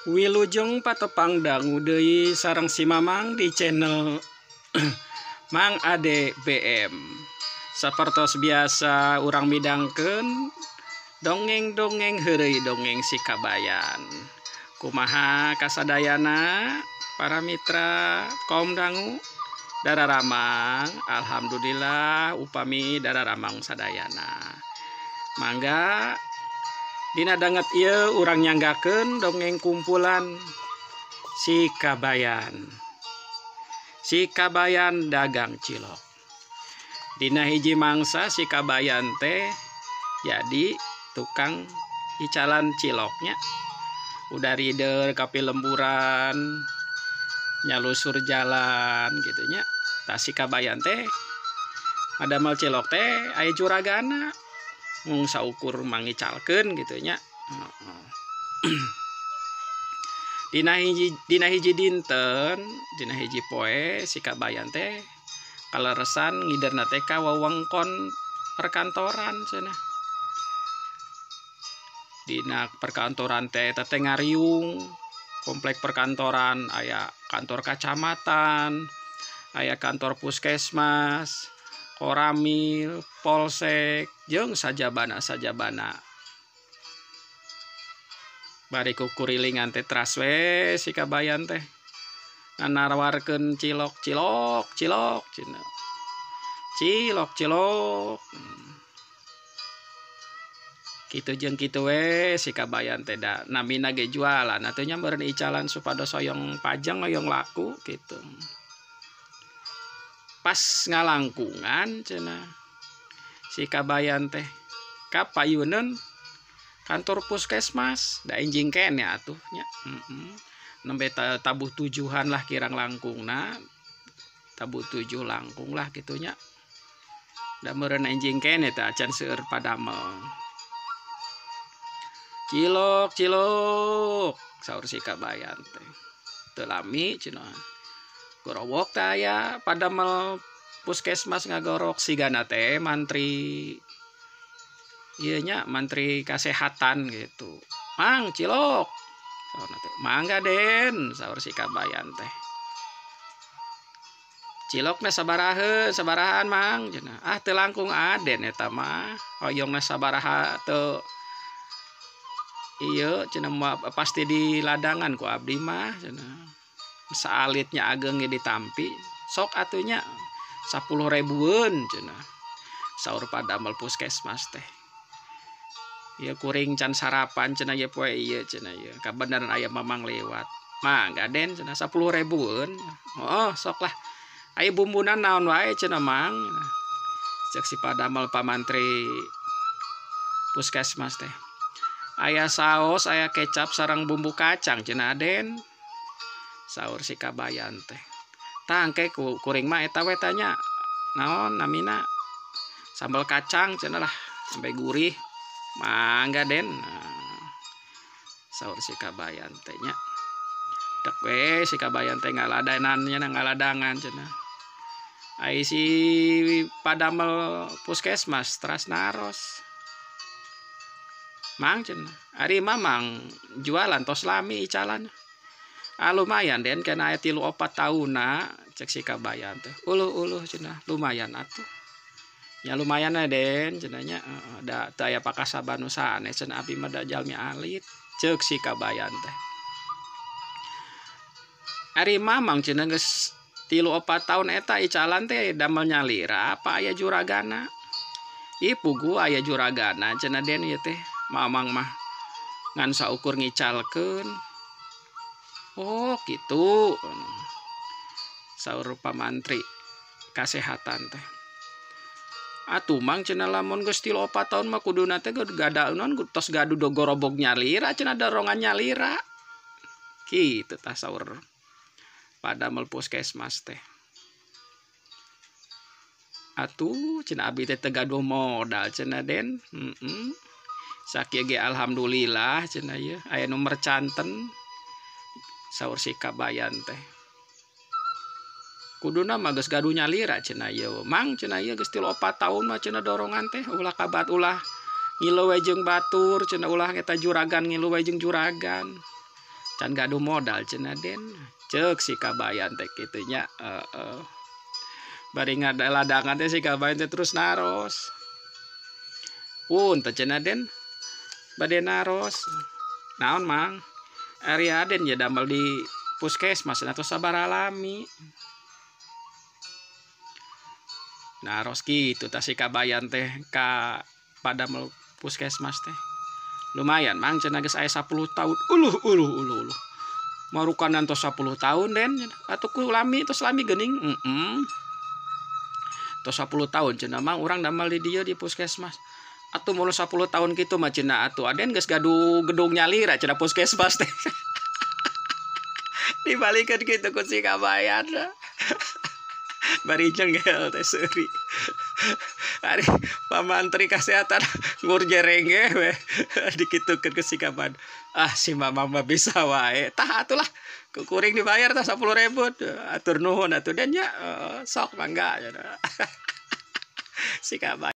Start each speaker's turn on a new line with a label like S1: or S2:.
S1: Wilujeng patepang dangu deui sareng si Mamang di channel Mang Ade BM. Sapertos biasa urang midangkeun dongeng-dongeng heureuy dongeng si Kabayan. Kumaha kasadayana para mitra kaum dangu dararamang, alhamdulillah upami dararamang sadayana. Mangga dina danget ieu urang nyanggakeun dongeng kumpulan Si Kabayan. Si Kabayan dagang cilok. Dina hiji mangsa si Kabayan teh jadi tukang icalan ciloknya. Udah rider ka lemburan, nyalusur jalan gitu nya. Tah, si Kabayan teh madamel cilok teh aya juragana, mung saukur mangicalkeun gitu nya. Dina hiji dinten, dina hiji poe, si Kabayan teh kaleresan ngiderna teh ka wewengkon perkantoran cenah. Dina perkantoran teh eta teh ngariung, komplek perkantoran, aya kantor kacamatan, aya kantor puskesmas, koramil, polsek, jeung sajabana-sajabana. Bari kukurilingan teh teras we si Kabayan teh nanawarkeun cilok. "Cilok, cilok," cenah, "cilok, cilok." Kitu jeung kitu we si Kabayan teh, da namina ge jualan atuh nya meureun, icalan supados hoyong pajeng, hoyong laku gitu. Pas ngalangkungan cenah si Kabayan teh kapayuneun kantor puskesmas, da enjing keneh atuh nya. Nembe tabuh tujuhan lah kirang langkungna, tabuh tujuh langkung lah kitu nya, da meureun enjing keneh teh acan seueur padamel. "Cilok, cilok," saur si Kabayan teh. Teu lami cenah gorowok teh aya padamel puskesmas ngagorok, sigana teh mantri ieu nya, mantri kasehatan gitu. "Mang, cilok," saurna teh. "Mangga, Den," saur si Kabayan teh. "Cilokna sabaraha, sabarahaan, Mang?" cenah. "Ah, teu langkung Aden eta mah, hoyongna sabaraha teu ieu," cenah, "pasti di ladangan ku abdi mah," cenah. "Saalitnya ageng ge ditampi." "Sok atuh nya 10 ribueun," cenah saur padamel puskesmas teh. "Ieu kuring can sarapan," cenah, "ieu poe ieu," cenah, "ieu kabeneran aya Mamang lewat." "Mangga, Den," cenah, "10 ribueun." "Oh, sok lah. Aya bumbuna naon wae?" cenah, "Mang," cek si padamel pamantri puskesmas teh. "Aya saos, aya kecap sareng bumbu kacang," cenah, "Den," saur si Kabayan teh. "Tah, engke ku kuring mah eta we tanya naon namina, sambal kacang," cenah lah, "sampai gurih." "Mangga, Den," saur si Kabayan teh nya. Dek we si Kabayan teh ngaladenan nya, ngaladangan cenah. Ai si padamel puskesmas teras naros. "Mang," cenah, "ari Mamang jualan tos lami icalan?" "Ah, lumayan, Den, kena aya 3-4 taunna," cek si Kabayan teh. "Uluh uluh," cenah, "lumayan atuh ya, lumayan ya, Den," cenah nya, "da teu aya pakasaban nu sanes," cenah, "abdi mah da jalmi alit," cek si Kabayan teh. "Ari Mamang," cenah, "geus 3-4 taun eta icalan teh damel nyalira apa aya juragana?" "Ih, puguh aya juragana," cenah, "Den, ieu teh Mamang mah ngan saukur ngicalkeun." "Oh, kitu," saur pamantri kasehatan teh. "Atuh, Mang," cenah, "lamun geus 3-4 taun mah kuduna teh gada naon, tos gaduh do gorobog nyalira," cenah, "dorongan nyalira kitu tah," saur padamel puskesmas teh. "Atuh," cenah, "abdi teh teu gaduh modal," cenah, "Den. Sakieu ge alhamdulillah," cenah, "ieu aya nu mercanten," saur si Kabayan teh. "Kuduna mah geus gaduh nyalira," cenah, "ieu Mang," cenah, "ieu geus 3-4 taun mah," cenah, "dorongan teh ulah kabat, ulah ngilu we jeung batur," cenah, "ulah eta juragan ngilu we jeung juragan." Can gaduh modal cenah Den. Ceuk si Kabayan teh kitu nya. Heeh. Bari ngaladangan teh si Kabayan teh terus naros. Punten cenah Den. Bade naros. Naon Mang? Ari Aden ya damel di puskesmas atuh sabaraha lami. Naros kitu tah si Kabayan teh ka padamel puskesmas teh. Lumayan Mang cenah geus aya 10 tahun. Uluh uluh uluh uluh. Marukanan tos 10 tahun Den atuh ku lami tos lami geuning. Heeh. Tos 10 tahun cenah Mang urang damel di dieu di puskesmas. Atuh mun 10 tahun kitu mah cenah atuh Aden geus gaduh gedung nyalira cenah puskesmas teh. Dibalikeun kitu ku si Kabayan. Bari jenggel teh seuri. Ari Pak Mantri Kesehatan ngur jerenge we dikitukeun ku si Kabayan. Ah si Mamang mah bisa wae. Tah atulah ku kuring dibayar tah 10.000. Atur nuhun atuh Den nya sok mangga cenah. Si Kabayan.